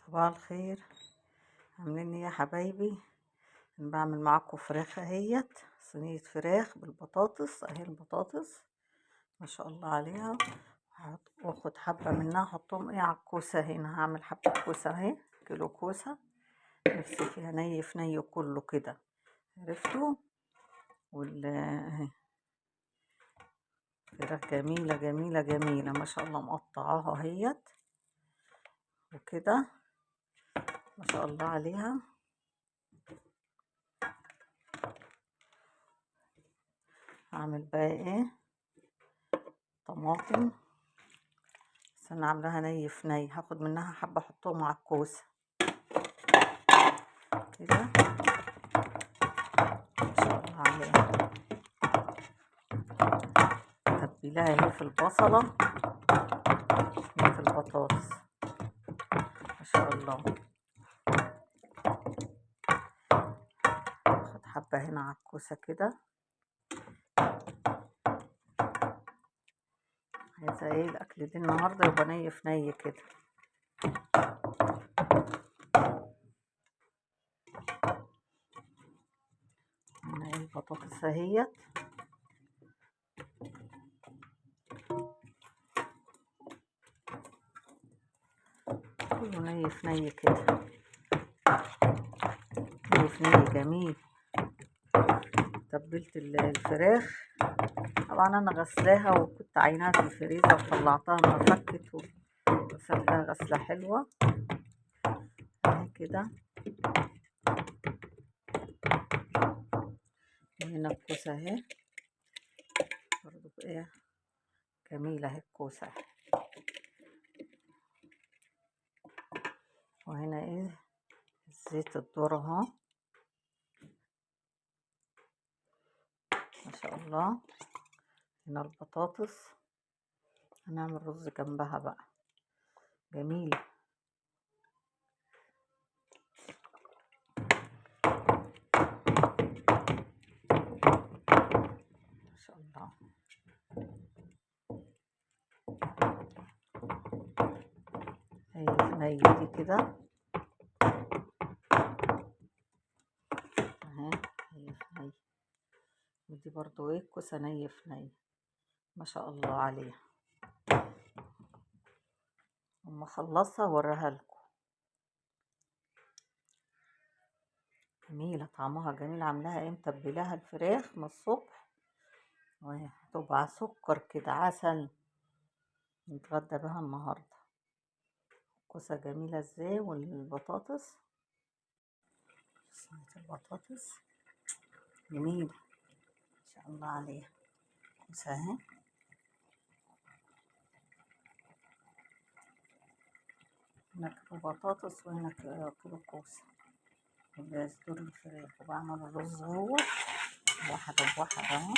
صباح الخير. عاملين ايه يا حبايبي؟ انا بعمل معاكم فراخ اهيت، صينية فراخ بالبطاطس اهي. البطاطس ما شاء الله عليها. واخد حبه منها احطهم ايه على الكوسه. هنا هعمل حبه كوسة اهي، كيلو كوسة نفسي فيها، ني في ني كله كده، عرفتوا؟ وال اهي فراخ جميلة جميلة جميلة ما شاء الله، مقطعاها اهيت وكده ما شاء الله عليها. هعمل بقى ايه؟ طماطم، بس انا عاملاها ني في ني، هاخد منها حبه احطهم على الكوسه كده ما شاء الله عليها. تتبيلها اهي في البصله وفي البطاطس ما شاء الله. هاخد حبه هنا على الكوسه كده. عايزه ايه الاكل دي النهارده؟ يبقى ني في ني كده. هنا ايه البطاطس اهيت، كله ني في ني كده، ني في ني جميل. تبلت الفراخ طبعا انا غسلاها وكنت عيناها في الفريزر وطلعتها ما فكت وغسلتها غسله حلوة اهي كده. وهنا الكوسه اهي برضو ايه جميلة اهي الكوسه. وهنا ايه زيت الذرة اهو ما شاء الله. هنا البطاطس هنعمل رز جنبها بقى جميلة. ما شاء الله. هي دي كده اهي، هي في ني. ودي برضو ايه كوسة ني في ني ما شاء الله عليها. اما اخلصها اوريها لكم. جميلة طعمها جميل. عاملاها ايه؟ متبلاها الفراخ من الصبح وهي هتبقى سكر كده عسل، نتغدى بها النهارده. كوسة جميلة ازاي. والبطاطس صينية البطاطس جميلة ما شاء الله عليها. كوسة اهي، هنا كيلو بطاطس وهنا كيلو كوسة وصدور الفراخ. وبعمل الرز اهو واحدة بواحدة اهو.